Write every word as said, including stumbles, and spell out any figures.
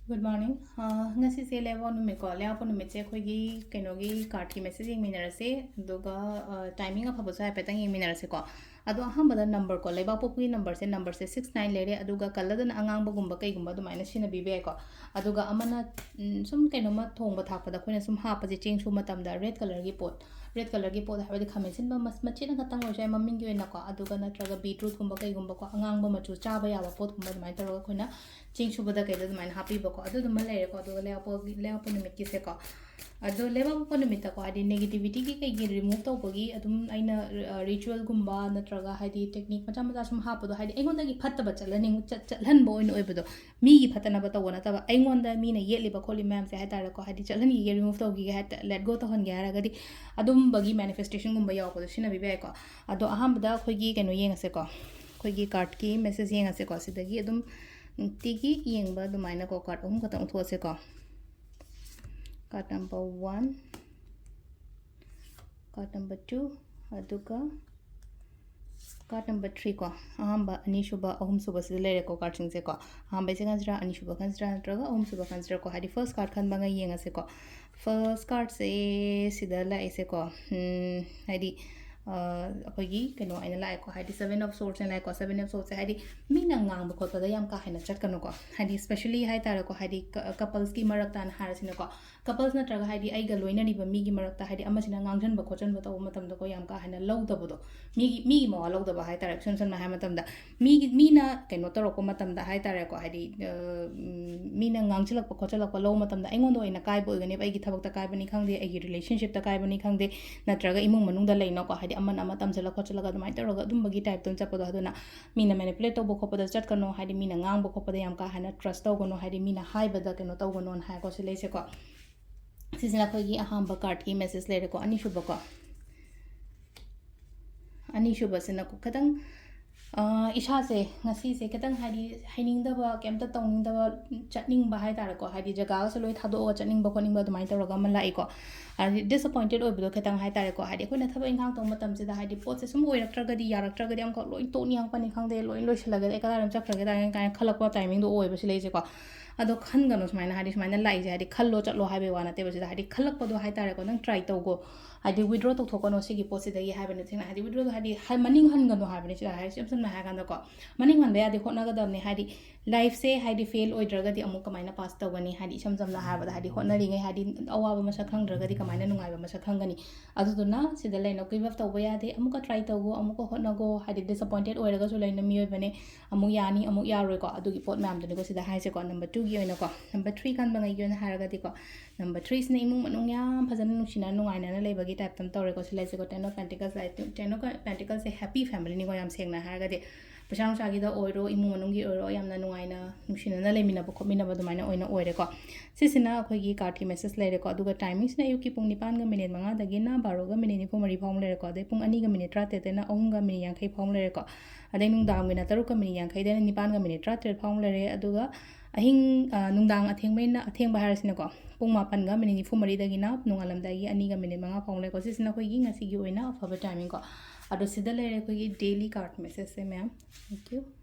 Good morning. ꯑꯥ, ꯉꯁꯤꯁꯦ ꯂꯩꯕꯥꯛꯄꯣꯛꯄ ꯅꯨꯃꯤꯠꯀꯣ꯫ ꯂꯩꯕꯥꯛꯄꯣꯛꯄ ꯅꯨꯃꯤꯠꯁꯦ ꯑꯩꯈꯣꯏꯒꯤ ꯀꯩꯅꯣꯒꯤ cardꯀꯤ message ꯌꯦꯡꯃꯤꯟꯅꯔꯁꯦ꯫ ꯑꯗꯨꯒ, ꯑꯥ, timing ꯑꯐꯕꯁꯨ ꯍꯥꯏꯐꯦꯠꯇꯪ ꯌꯦꯡꯃꯤꯟꯅꯔꯁꯦꯀꯣ꯫ ꯑꯗꯣ ꯑꯍꯥꯟꯕꯗ numberꯀꯣ, ꯂꯩꯕꯥꯛꯄꯣꯛꯄꯒꯤ numberꯁꯦ, numberꯁꯦ six nine ꯂꯩꯔꯦ꯫ ꯑꯗꯨꯒ colourꯗꯅ ꯑꯉꯥꯡꯕꯒꯨꯝꯕ ꯀꯩꯒꯨꯝꯕ ꯑꯗꯨꯃꯥꯏꯅ ꯁꯤꯖꯤꯟꯅꯕꯤꯕ ꯌꯥꯏꯀꯣ꯫ ꯑꯗꯨꯒ ꯑꯃꯅ, ꯎꯝ, ꯁꯨꯝ ꯀꯩꯅꯣꯝꯃ ꯊꯣꯡꯕ ꯊꯥꯛꯄꯗ ꯑꯩꯈꯣꯏꯅ ꯁꯨꯝ ꯍꯥꯞꯄꯁꯦ, ꯆꯦꯡ ꯁꯨꯕ ꯃꯇꯝꯗ red colourꯒꯤ pot, red colourꯒꯤ pot ꯍꯥꯏꯕꯗꯤ ꯈꯥꯃꯦꯟ ꯑꯁꯤꯟꯕ ꯃꯆꯦꯠ ꯑꯃꯈꯛꯇꯪ ꯑꯣꯏꯔꯁꯨ ꯌꯥꯏ ꯃꯃꯤꯡꯒꯤ ꯑꯣꯏꯅꯀꯣ꯫ ꯑꯗꯨꯒ ꯅꯠꯇ꯭ꯔꯒ beetrootꯀꯨꯝꯕ ꯀꯩꯒꯨꯝꯕꯀꯣ, ꯑꯉꯥꯡꯕ ꯃꯆꯨ ꯆꯥꯕ ꯌꯥꯕ ꯄꯣꯠꯀꯨꯝꯕ ꯑꯗꯨꯃꯥꯏꯅ ꯇꯧꯔꯒ ꯑꯩꯈꯣꯏꯅ ꯆꯦꯡ ꯁꯨꯕꯗ ꯀꯩꯗ ꯑꯗꯨꯃꯥꯏꯅ ꯍꯥꯞꯄꯤꯕꯀꯣ꯫ ꯑꯗꯨꯗꯨꯃ ꯂꯩꯔꯦꯀꯣ꯫ ꯑꯗꯨꯒ ꯂꯩꯕꯥꯛꯄꯣꯛ-, ꯂꯩꯕꯥꯛꯄꯣꯛꯄ ꯅꯨꯃꯤꯠꯀꯤꯁꯦꯀꯣ꯫ ꯑꯗꯣ ꯂꯩꯕꯥꯛꯄꯣꯛꯄ ꯅꯨꯃꯤꯠꯇꯀꯣ, ꯍꯥꯏꯗꯤ negativityꯒꯤ ꯀꯩꯒꯤ remove ꯇꯧꯕꯒꯤ ꯑꯗꯨꯝ ꯑꯩꯅ, ꯑ, ritualꯒꯨꯝꯕ ꯅꯠꯇ꯭ꯔꯒ ꯍꯥꯏꯗꯤ technique ꯃꯆꯥ ꯃꯆꯥ ꯁꯨꯝ ꯍꯥꯞꯄꯗꯣ, ꯍꯥꯏꯗꯤ ꯑꯩꯉꯣꯟꯗꯒꯤ ꯐꯠꯇꯕ ꯆꯠꯍꯟꯅꯤꯡ-, ꯆꯠ-, ꯆꯠꯍꯟꯕ ꯑꯣꯏꯅ ꯑꯣꯏꯕꯗꯣ, ꯃꯤꯒꯤ ꯐꯠꯇꯅꯕ ꯇꯧꯕ ꯅꯠꯇꯕ, ꯑꯩꯉꯣꯟꯗ ꯃꯤꯅ ꯌꯦꯠꯂꯤꯕ ꯈꯣꯠꯂꯤꯕ ꯃꯌꯥꯝꯁꯦ ꯍꯥꯏ ꯇꯥꯔꯦꯀꯣ, ꯍꯥꯏꯗꯤ ꯆꯠꯍꯟꯈꯤꯒꯦ, remove ꯇꯧꯈꯤꯒꯦ, ꯍꯥꯏ ꯇ-, let go ꯇꯧꯍꯟꯒꯦ ꯍꯥꯏꯔꯒꯗꯤ ꯑꯗꯨꯝꯕꯒꯤ manifestationꯒꯨꯝꯕ ꯌꯥꯎꯕꯗꯣ ꯁꯤꯖꯤꯟꯅꯕꯤꯕ ꯌꯥꯏꯀꯣ꯫ ꯑꯗꯣ ꯑꯍꯥꯟꯕꯗ ꯑꯩꯈꯣꯏꯒꯤ ꯀꯩꯅꯣ ꯌꯦꯡꯉꯁꯦꯀꯣ, ꯑꯩꯈꯣꯏꯒꯤ cardꯀꯤ message ꯌꯦꯡꯉꯁꯦꯀꯣ꯫ ꯁꯤꯗꯒꯤ ꯑꯗꯨꯝ ꯅꯨꯡꯇꯤꯒꯤ ꯌꯦꯡꯕ ꯑꯗꯨꯃꯥꯏꯅꯀꯣ, card ꯑꯍꯨꯝ ꯈꯛꯇꯪ ꯎꯠꯊꯣꯛꯑꯁꯦꯀꯣ꯫ Card number one, card number two, ꯑꯗꯨꯒ card number three ꯀꯣ꯫ ꯑꯍꯥꯟꯕ, ꯑꯅꯤꯁꯨꯕ, ꯑꯍꯨꯝꯁꯨꯕ ꯁꯤꯗ ꯂꯩꯔꯦꯀꯣ cardꯁꯤꯡꯁꯦꯀꯣ꯫ ꯑꯍꯥꯟꯕꯩꯁꯦ ꯈꯟꯁꯤꯔꯥ, ꯑꯅꯤꯁꯨꯕ ꯈꯟꯁꯤꯔꯥ, ꯅꯠꯇ꯭ꯔꯒ ꯑꯍꯨꯝꯁꯨꯕ ꯈꯟꯁꯤꯔꯥꯀꯣ? ꯍꯥꯏꯗꯤ first card ꯈꯟꯕꯉꯩ ꯌꯦꯡꯉꯁꯦꯀꯣ꯫ First cardꯁꯦ ꯁꯤꯗ ꯂꯥꯛꯏꯁꯦꯀꯣ, ꯎꯝ, ꯍꯥꯏꯗꯤ, ꯑ, ꯑꯩꯈꯣꯏꯒꯤ ꯀꯩꯅꯣ ꯍꯥꯏꯅ ꯂꯥꯛꯑꯦꯀꯣ, ꯍꯥꯏꯗꯤ Seven of Swordsꯅ ꯂꯥꯛꯑꯦꯀꯣ꯫ Seven of Swordsꯁꯦ ꯍꯥꯏꯗꯤ ꯃꯤꯅ ꯉꯥꯡꯕ ꯈꯣꯠꯄꯗ ꯌꯥꯝ ꯀꯥ ꯍꯦꯟꯅ ꯆꯠꯀꯅꯨꯀꯣ꯫ ꯍꯥꯏꯗꯤ specially ꯍꯥꯏ ꯇꯥꯔꯦꯀꯣ, ꯍꯥꯏꯗꯤ ꯀ-, couplesꯀꯤ ꯃꯔꯛꯇꯅ ꯍꯥꯏꯔꯁꯤꯅꯦꯀꯣ, couples ꯅꯠꯇ꯭ꯔꯒ ꯍꯥꯏꯗꯤ ꯑꯩꯒ ꯂꯣꯏꯅꯔꯤꯕ ꯃꯤꯒꯤ ꯃꯔꯛꯇ ꯍꯥꯏꯗꯤ ꯑꯃꯁꯤꯅ ꯉꯥꯡꯁꯤꯟꯕ ꯈꯣꯠꯆꯟꯕ ꯇꯧꯕ ꯃꯇꯝꯗꯀꯣ, ꯌꯥꯝ ꯀꯥ ꯍꯦꯟꯅ ꯂꯧꯗꯕꯗꯣ, ꯃꯤꯒꯤ, ꯃꯤꯒꯤ ꯃꯋꯥ ꯂꯧꯗꯕ ꯍꯥꯏ ꯇꯥꯔꯦ, ꯏꯁꯝ ꯁꯝꯅ ꯍꯥꯏ ꯃꯇꯝꯗ, ꯃꯤꯒꯤ, ꯃꯤꯅ ꯀꯩꯅꯣ ꯇꯧꯔꯛꯄ ꯃꯇꯝꯗ ꯍꯥꯏ ꯇꯥꯔꯦꯀꯣ, ꯍꯥꯏꯗꯤ, ꯑ, ꯎꯝ, ꯃꯤꯅ ꯉꯥꯡꯁꯤꯜꯂꯛꯄ ꯈꯣꯠꯆꯜꯂꯛꯄ ꯂꯧꯕ ꯃꯇꯝꯗ ꯑꯩꯉꯣꯟꯗ ꯑꯣꯏꯅ ꯀꯥꯏꯕ ꯑꯣꯏꯒꯅꯦꯕ, ꯑꯩꯒꯤ ꯊꯕꯛꯇ ꯀꯥꯏꯕꯅꯤ ꯈꯪꯗꯦ, ꯑꯩꯒꯤ relationshipꯇ ꯀꯥꯏꯕꯅꯤ ꯈꯪꯗꯦ, ꯅꯠꯇ꯭ꯔꯒ ꯏꯃꯨꯡ ꯃꯅꯨꯡꯗ ꯂꯩꯅꯀꯣ, ꯍꯥꯏꯗꯤ ꯑꯃꯅ ꯑꯃ ꯇꯝꯁꯤꯜꯂ ꯈꯣꯠꯆꯜꯂꯒ ꯑꯗꯨꯃꯥꯏꯅ ꯇꯧꯔꯒ ꯑꯗꯨꯝꯕꯒꯤ typeꯇ ꯑꯗꯨꯝ ꯆꯠꯄꯗꯣ꯫ ꯑꯗꯨꯅ ꯃꯤꯅ manipulate ꯇꯧꯕ ꯈꯣꯠꯄꯗ ꯆꯠꯀꯅꯣ, ꯍꯥꯏꯗꯤ ꯃꯤꯅ ꯉꯥꯡꯕ ꯈꯣꯠꯄꯗ ꯌꯥꯝ ꯀꯥ ꯍꯦꯟꯅ trust ꯇꯧꯒꯅꯣ, ꯍꯥꯏꯗꯤ ꯃꯤꯅ ꯍꯥꯏꯕꯗ ꯀꯩꯅꯣ ꯇꯧꯒꯅꯣꯅ ꯍꯥꯏꯀꯣ, ꯁꯤ ꯂꯩꯁꯦꯀꯣ꯫ ꯁꯤꯁꯤꯅ ꯑꯩꯈꯣꯏꯒꯤ ꯑꯍꯥꯟꯕ cardꯀꯤ message ꯂꯩꯔꯦꯀꯣ꯫ ꯑꯅꯤꯁꯨꯕꯀꯣ, ꯑꯅꯤꯁꯨꯕꯁꯤꯅꯀꯣ ꯈꯤꯇꯪ ꯑ, ꯏꯁꯥꯁꯦ ꯉꯁꯤꯁꯦ ꯈꯤꯇꯪ, ꯍꯥꯏꯗꯤ, ꯍꯩꯅꯤꯡꯗꯕ, ꯀꯩꯝꯇ ꯇꯧꯅꯤꯡꯗꯕ, ꯆꯠꯅꯤꯡꯕ ꯍꯥꯏ ꯇꯥꯔꯦꯀꯣ, ꯍꯥꯏꯗꯤ, ꯖꯒꯥꯒꯁꯦ ꯂꯣꯏ ꯊꯥꯗꯣꯛꯑꯒ ꯆꯠꯅꯤꯡꯕ ꯈꯣꯠꯅꯤꯡꯕ ꯑꯗꯨꯃꯥꯏꯅ ꯇꯧꯔꯒ ꯑꯃ ꯂꯥꯛꯏꯀꯣ꯫ ꯍꯥꯏꯗꯤ, disappointed ꯑꯣꯏꯕꯗꯣ ꯈꯤꯇꯪ ꯍꯥꯏ ꯇꯥꯔꯦꯀꯣ, ꯍꯥꯏꯗꯤ, ꯑꯩꯈꯣꯏꯅ ꯊꯕꯛ ꯏꯪꯈꯥꯡ ꯇꯧꯕ ꯃꯇꯝꯁꯤꯗ, ꯍꯥꯏꯗꯤ, ꯄꯣꯠꯁꯦ ꯁꯨꯝ ꯑꯣꯏꯔꯛꯇ꯭ꯔꯒꯗꯤ, ꯌꯥꯔꯛꯇ꯭ꯔꯒꯗꯤ, ꯑꯃꯈꯛ ꯂꯣꯏ ꯇꯣꯛꯅꯤꯡꯉꯛꯄꯅꯤ ꯈꯪꯗꯦ, ꯂꯣꯏ ꯂꯣꯏꯁꯤꯜꯂꯒꯦ, ꯑꯩ ꯀꯗꯥꯏꯗ ꯆꯠꯈ꯭ꯔꯒꯦ ꯇꯥꯔꯦ ꯀꯥꯏꯅ ꯈꯜꯂꯛꯄ timingꯗꯣ ꯑꯣꯏꯕꯁꯤ ꯂꯩꯁꯦꯀꯣ꯫ ꯑꯗꯣ ꯈꯟꯒꯅꯨ ꯁꯨꯃꯥꯏꯅ, ꯍꯥꯏꯗꯤ, ꯁꯨꯃꯥꯏꯅ ꯂꯥꯛꯏꯁꯦ, ꯍꯥꯏꯗꯤ, ꯈꯜꯂꯣ ꯆꯠꯂꯣ ꯍꯥꯏꯕꯒꯤ ꯋꯥ ꯅꯠꯇꯦꯕ ꯁꯤꯗ, ꯍꯥꯏꯗꯤ, ꯈꯜꯂꯛꯄꯗꯣ ꯍꯥꯏ ꯇꯥꯔꯦꯀꯣ, ꯅꯪ try ꯇꯧꯒꯣ꯫ ꯍꯥꯏꯗꯤ, withdraw ꯇꯧꯊꯣꯛꯀꯅꯣ ꯁꯤꯒꯤ ꯄꯣꯠꯁꯤꯗꯒꯤ ꯍꯥꯏꯕꯅꯦ ꯁꯤꯅ, ꯍꯥꯏꯗꯤ, withdrawꯗꯣ, ꯍꯥꯏꯗꯤ, ꯍ-, ꯃꯅꯤꯡ ꯍꯟꯒꯅꯣ ꯍꯥꯏꯕꯅꯦ ꯁꯤꯗ, ꯍꯥꯏꯗꯤ, ꯏꯁꯝ ꯁꯝꯅ ꯍꯥꯏꯔꯀꯥꯟꯗꯀꯣ, ꯃꯅꯤꯡ ꯍꯟꯕ ꯌꯥꯗꯦ, ꯍꯣꯠꯅꯒꯗꯕꯅꯤ꯫ ꯍꯥꯏꯗꯤ, lifeꯁꯦ, ꯍꯥꯏꯗꯤ, fail ꯑꯣꯏꯗ꯭ꯔꯒꯗꯤ ꯑꯃꯨꯛ ꯀꯃꯥꯏꯅ pass ꯇꯧꯒꯅꯤ? ꯍꯥꯏꯗꯤ, ꯏꯁꯝ ꯁꯝꯅ ꯍꯥꯏꯔꯕꯗ, ꯍꯥꯏꯗꯤ, ꯍꯣꯠꯅꯔꯤꯉꯩ, ꯍꯥꯏꯗꯤ, ꯑꯋꯥꯕ ꯃꯁꯛ ꯈꯪꯗ꯭ꯔꯒꯗꯤ ꯀꯃꯥꯏꯅ ꯅꯨꯡꯉꯥꯏꯕ ꯃꯁꯛ ꯈꯪꯒꯅꯤ? ꯑꯗꯨꯗꯨꯅ ꯁꯤꯗ ꯂꯩꯅ give up ꯇꯧꯕ ꯌꯥꯗꯦ, ꯑꯃꯨꯛꯀ try ꯇꯧꯒꯣ, ꯑꯃꯨꯛꯀ ꯍꯣꯠꯅꯒꯣ꯫ ꯍꯥꯏꯗꯤ, disappointed ꯑꯣꯏꯔꯒꯁꯨ ꯂꯩꯅ ꯃꯤꯑꯣꯏꯕꯅꯦ, ꯑꯃꯨꯛ ꯌꯥꯅꯤ, ꯑꯃꯨꯛ ꯌꯥꯔꯣꯏꯀꯣ, ꯑꯗꯨꯒꯤ ꯄꯣꯠ ꯃꯌꯥꯝꯗꯨꯅꯤꯀꯣ ꯁꯤꯗ ꯍꯥꯏꯁꯦꯀꯣ꯫ Number twoꯒꯤ ꯑꯣꯏꯅꯀꯣ, number three ꯈꯟꯕꯉꯩꯒꯤ ꯑꯣꯏꯅ ꯍꯥꯏꯔꯒꯗꯤꯀꯣ, number threeꯁꯤꯅ ꯏꯃꯨꯡ ꯃꯅꯨꯡ ꯌꯥꯝ ꯐꯖꯅ ꯅꯨꯡꯁꯤꯅ ꯅꯨꯡꯉꯥꯏꯅꯅ ꯂꯩꯕꯒꯤ type ꯑꯃ ꯇꯧꯔꯦꯀꯣ꯫ ꯁꯤ ꯂꯩꯁꯦꯀꯣ, Ten of Pentacles high-, Ten of Pentaclesꯁꯦ happy familyꯅꯤꯀꯣ, ꯌꯥꯝ ꯁꯦꯡꯅ ꯍꯥꯏꯔꯒꯗꯤ꯫ ꯄꯩꯁꯥ ꯅꯨꯡꯁꯥꯒꯤꯗ ꯑꯣꯏꯔꯣ, ꯏꯃꯨꯡ ꯃꯅꯨꯡꯒꯤ ꯑꯣꯏꯔꯣ, ꯌꯥꯝꯅ ꯅꯨꯡꯉꯥꯏꯅ ꯅꯨꯡꯁꯤꯅꯅ ꯂꯩꯃꯤꯟꯅꯕ ꯈꯣꯠꯃꯤꯟꯅꯕ ꯑꯗꯨꯃꯥꯏꯅ ꯑꯣꯏꯅ ꯑꯣꯏꯔꯦꯀꯣ꯫ ꯁꯤꯁꯤꯅ ꯑꯩꯈꯣꯏꯒꯤ cardꯀꯤ message ꯂꯩꯔꯦꯀꯣ꯫ ꯑꯗꯨꯒ timingꯁꯤꯅ ꯑꯌꯨꯛꯀꯤ ꯄꯨꯡ ꯅꯤꯄꯥꯟꯒ ꯃꯤꯅꯤꯠ ꯃꯉꯥꯗꯒꯤꯅ ꯕꯥꯔꯣꯒ ꯃꯤꯅꯤꯠ ꯅꯤꯐꯨ ꯃꯔꯤ ꯐꯥꯎ ꯑꯃ ꯂꯩꯔꯦꯀꯣ꯫ ꯑꯗꯩ ꯄꯨꯡ ꯑꯅꯤꯒ ꯃꯤꯅꯤꯠ ꯇꯔꯥꯇꯔꯦꯠꯇꯩꯅ ꯑꯍꯨꯝꯒ ꯃꯤꯅꯤꯠ ꯌꯥꯡꯈꯩ ꯐꯥꯎ ꯑꯃ ꯂꯩꯔꯦꯀꯣ꯫ ꯑꯗꯩ ꯅꯨꯡꯗꯥꯡꯒꯤꯅ ꯇꯔꯨꯛꯀ ꯃꯤꯅꯤꯠ ꯌꯥꯡꯈꯩꯗꯩꯅ ꯅꯤꯄꯥꯟꯒ ꯃꯤꯅꯤꯠ ꯇꯔꯥꯇꯔꯦꯠ ꯐꯥꯎ ꯑꯃ ꯂꯩꯔꯦ꯫ ꯑꯗꯨꯒ ꯑꯍꯤꯡ, ꯑ, ꯅꯨꯡꯗꯥꯡ ꯑꯊꯦꯡꯕꯩꯅ, ꯑꯊꯦꯡꯕ ꯍꯥꯏꯔꯁꯤꯅꯀꯣ, ꯄꯨꯡ ꯃꯥꯄꯟꯒ ꯃꯤꯅꯤꯠ ꯅꯤꯐꯨ ꯃꯔꯤꯗꯒꯤꯅ ꯅꯣꯡꯉꯥꯜꯂꯝꯗꯥꯏꯒꯤ ꯑꯅꯤꯒ ꯃꯤꯅꯤꯠ ꯃꯉꯥ ꯐꯥꯎ ꯂꯩꯀꯣ꯫ ꯁꯤꯁꯤꯅ ꯑꯩꯈꯣꯏꯒꯤ ꯉꯁꯤꯒꯤ ꯑꯣꯏꯅ ꯑꯐꯕ timingꯀꯣ꯫ ꯑꯗꯣ ꯁꯤꯗ ꯂꯩꯔꯦ ꯑꯩꯈꯣꯏꯒꯤ daily card messageꯁꯦ ꯃꯌꯥꯝ꯫ Thank you꯫